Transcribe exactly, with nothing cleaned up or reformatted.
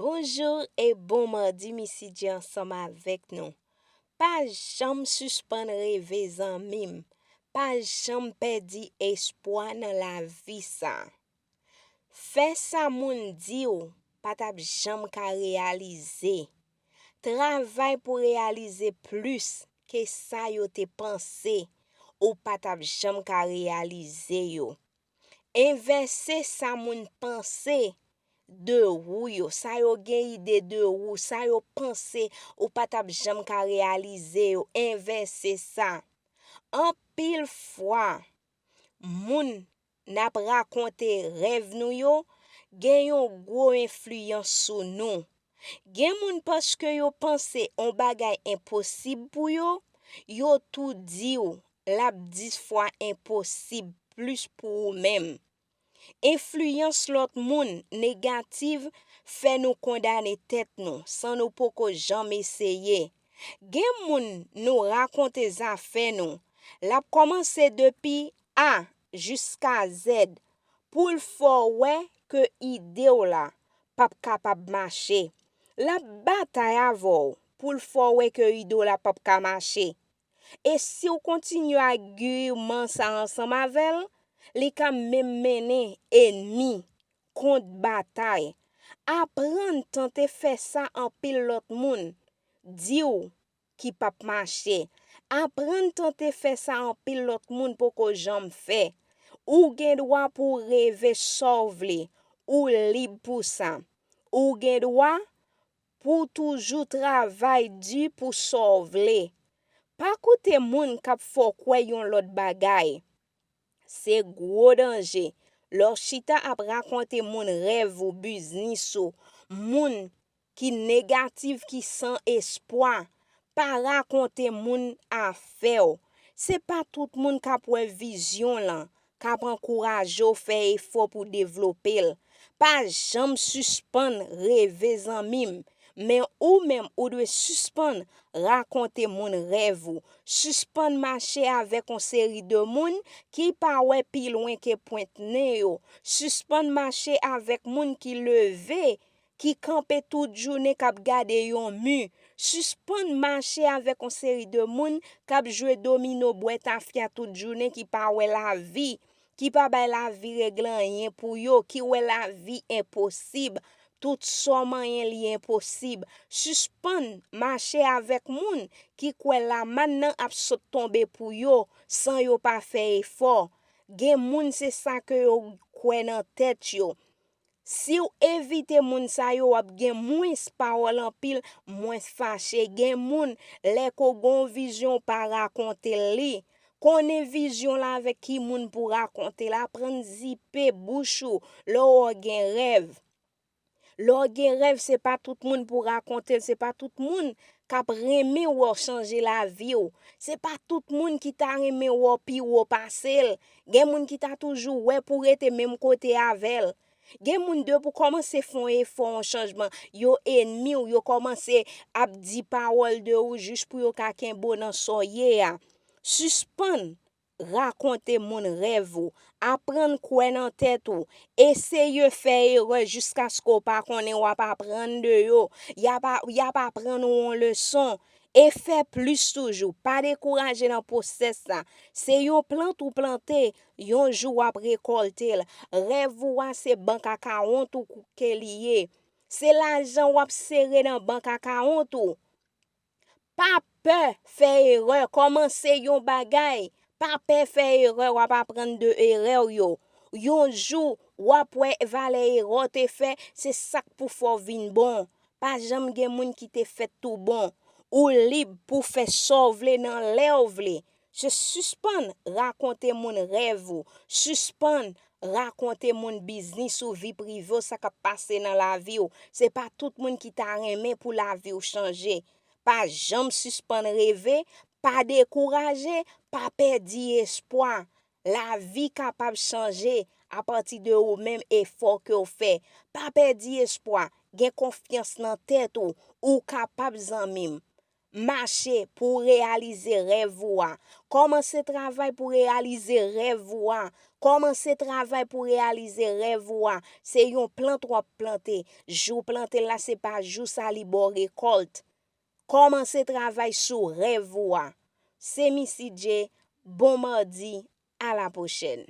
Bonjou e bon madi, Missy J ansanm avèk nou. Pa janm sispann reve, zanmi m. Pa janm pèdi espwa nan lavi sa. Fè sa moun di w pa t ap janm ka reyalize. Travay pou reyalize plis ke sa yo te panse ou pa t ap janm ka reyalize yo. Envèse sa moun panse de ou yo. Sa yo gen ide de ou, sa yo panse ou pa t ap janm ka reyalize yo. Envèse sa. Anpil fwa, moun n ap rakonte rèv nou yo gen yon gwo enfliyans sou nou. Gen moun, paske yo panse yon bagay enposib pou yo, yo tou di w l ap dis fwa enposib plis pou ou menm. Enfliyans lòt moun negativ fè nou kondane tèt nou san nou poko janm eseye. Gen moun nou rakonte zafè nou, l ap kòmanse depi A jiska Z pou l fè w wè ke ide w la p ap kapab mache. L ap batay avè w pou l fè w wè ke ide w la p ap ka mache. E si w kontinye agiman sa ansanm avè l, li ka menm mennen ènmi kont batay. Aprann tante fè sa anpil lòt moun di w ki p ap mache. Aprann tante fè sa anpil lòt moun poko janm fè. Ou gen dwa pou w reve sa w vle. Ou lib pou sa. Ou gen dwa pou w toujou travay di pou sa w vle. Pa koute moun k ap fè w kwè yon lòt bagay. Se gwo danje. Lè w chita ap rakonte moun rèv ou, biznis ou, moun ki negatif, ki san espwa, pa rakonte moun afè w. Se pa tout moun k ap wè vizyon lan, k ap ankouraje w fè efò pou devlope l. Pa janm sispann reve, zanmi m. Men ou menm, ou dwe sispann rakonte moun rèv ou. Sispann mache avèk yon seri de moun ki pa wè pi lwen ke pwent nen yo. Sispann mache avèk moun ki leve, ki kanpe tout jounen k ap gade yon mi. Sispann mache avèk yon seri de moun k ap jwe domino, bwè tafya tout jounen, ki pa wè lavi, ki pa bay lavi regle anyen pou yo, ki wè lavi enposib. Tout sa w manyen li enposib. Sispann mache avèk moun ki kwè lamàn nan ap sot tonbe pou yo san yo pa fè efò. Gen moun se sa ke yo kwè nan tèt yo. Si w evite moun sa yo, w ap gen mwens pawòl anpil, mwens fache. Gen moun, lè ke w gen yon vizyon, w pa rakonte l li. Konnen vizyon la avèk ki moun pou rakonte l. Aprann zipe bouch ou lè w gen rèv. Lè w gen rèv, se pa tout moun pou rakonte l, se pa tout moun k ap renmen wè w chanje lavi w. Se pa tout moun ki ta renmen wè w pi wo pase l. Gen moun ki ta toujou wè pou rete menm kote avè l. Gen moun, depi w kòmanse fè yon efò, yon chanjman, yo ènmi w, yo kòmanse ap di pawòl de ou jis pou yo ka kenbe w nan sa w ye a. Sispann rakonte moun rèv ou. Aprann kwè nan tèt ou. Eseye fè erè jiskaske w pa konnen w ap aprann de yo. Y ap, y ap aprann ou yon leson. E fè plis toujou. Pa dekouraje nan pwosès sa. Se yon plant ou plante, yon jou w ap rekòlte l. Rèv ou a se bank akawont ou ke li ye. Se lajan w ap sere nan bank akawont ou. Pa pè fè erè, kòmanse yon bagay. Pa pè fè erè, w ap aprann de erè w yo. Yon jou, w ap wè valè erè w te fè, se sa k pou fè w vin bon. Pa janm gen moun ki te fèt tou bon. Ou lib pou fè sa w vle nan lè w vle. Se sispann rakonte moun rèv ou. Sispann rakonte moun biznis ou, vi prive w, sa k ap pase nan lavi w. Se pa tout moun ki ta renmen pou lavi w chanje. Pa janm sispann reve, pa dekouraje, pa pèdi espwa. Lavi kapab chanje apati de ou menm, efò ke w fè. Pa pèdi espwa, gen konfyans nan tèt ou. Ou kapab, zanmi m. Mache pou w reyalize rèv ou a. Kòmanse travay pou w reyalize rèv ou a. Kòmanse travay pou w reyalize rèv ou a. Se yon plant w ap plante. Jou w plante l la, se pa jou sa li ba w rekòlt. Kòmanse travay sou rèv ou a. Se Missy J, bon madi, a la pwochèn.